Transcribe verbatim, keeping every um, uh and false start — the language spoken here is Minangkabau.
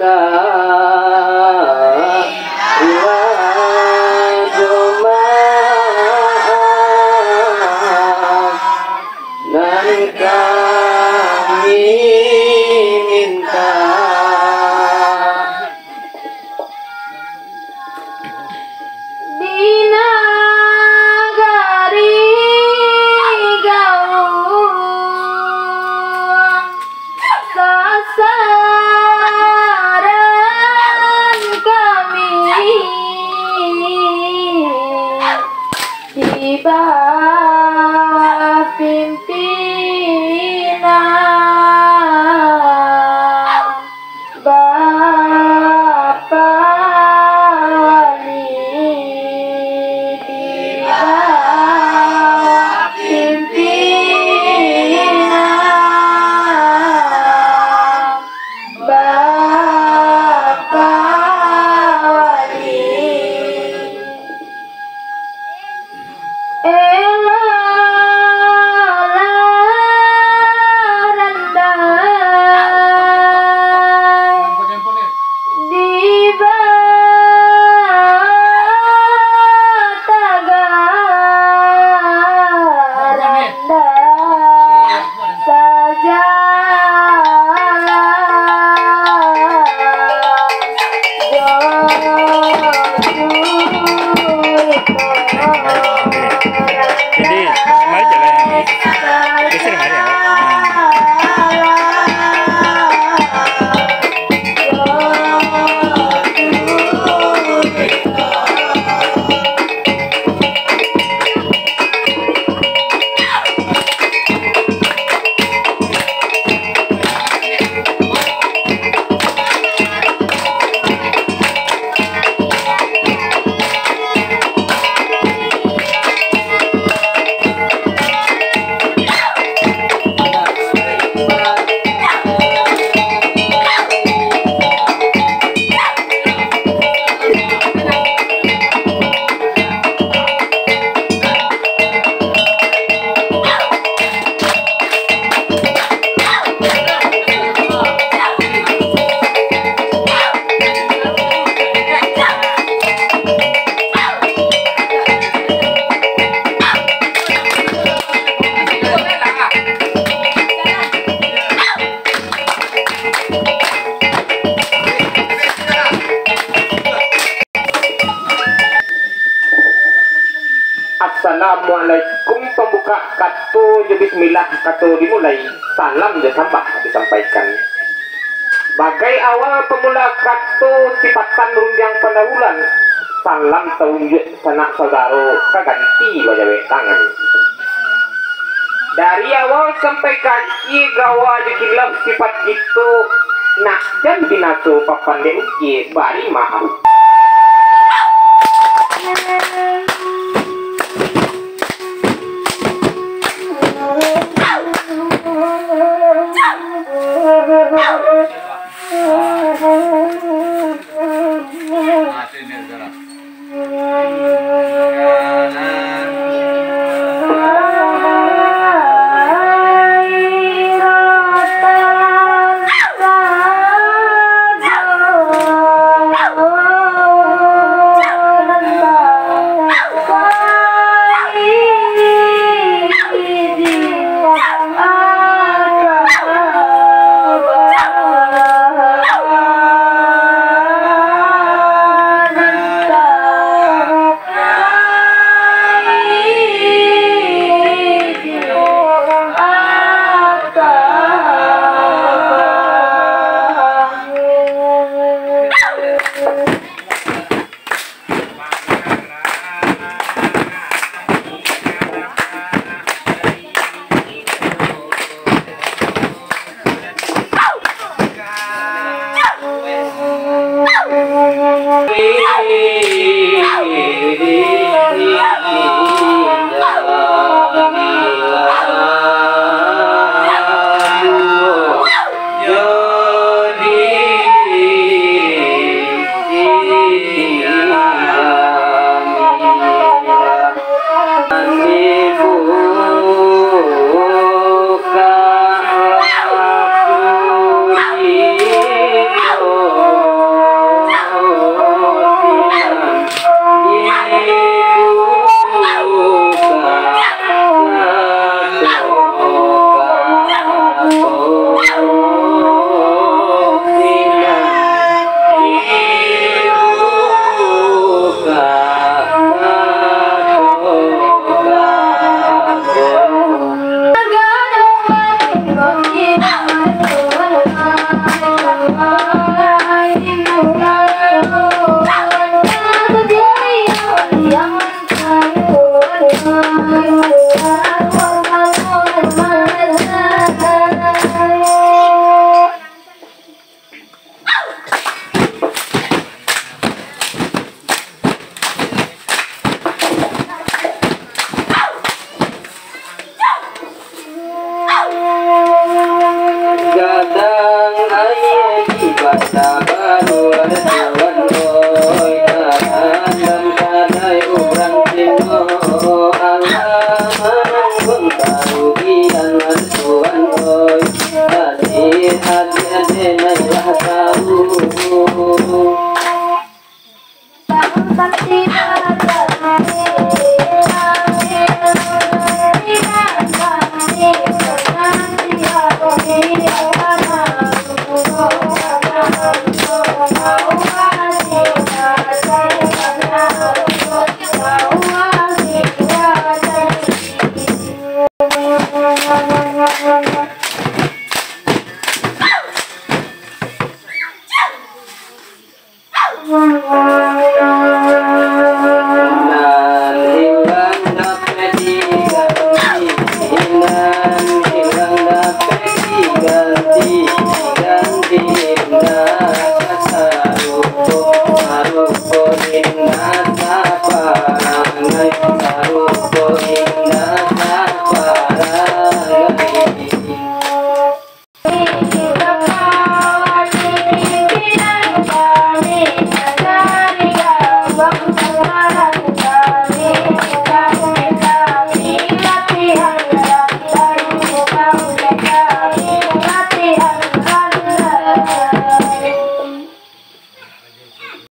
Ilah jo maaf nan kami minta. Di nagari Galuh sasaran kami, di bawah pimpinan Bapak Wali, di bawah pimpinan Bapak Wali. Eloklah randah di bawah taga randah sajalan jo Jadi, mari je lah yang biasa ni mari awak. Hmm. Assalamualaikum, pambukak kato jo bismillah kato dimulai, salam jo sambah disampaikan. Bagai awal pamula kato sipatan rundiang pandahulan, salam taunjuak sanak saudaro ka ganti bajawek tangan. Dari awal sampai ka akhia gawa jo kilaf sipat kito, nak jan binaso papan dek ukie, bari maaf.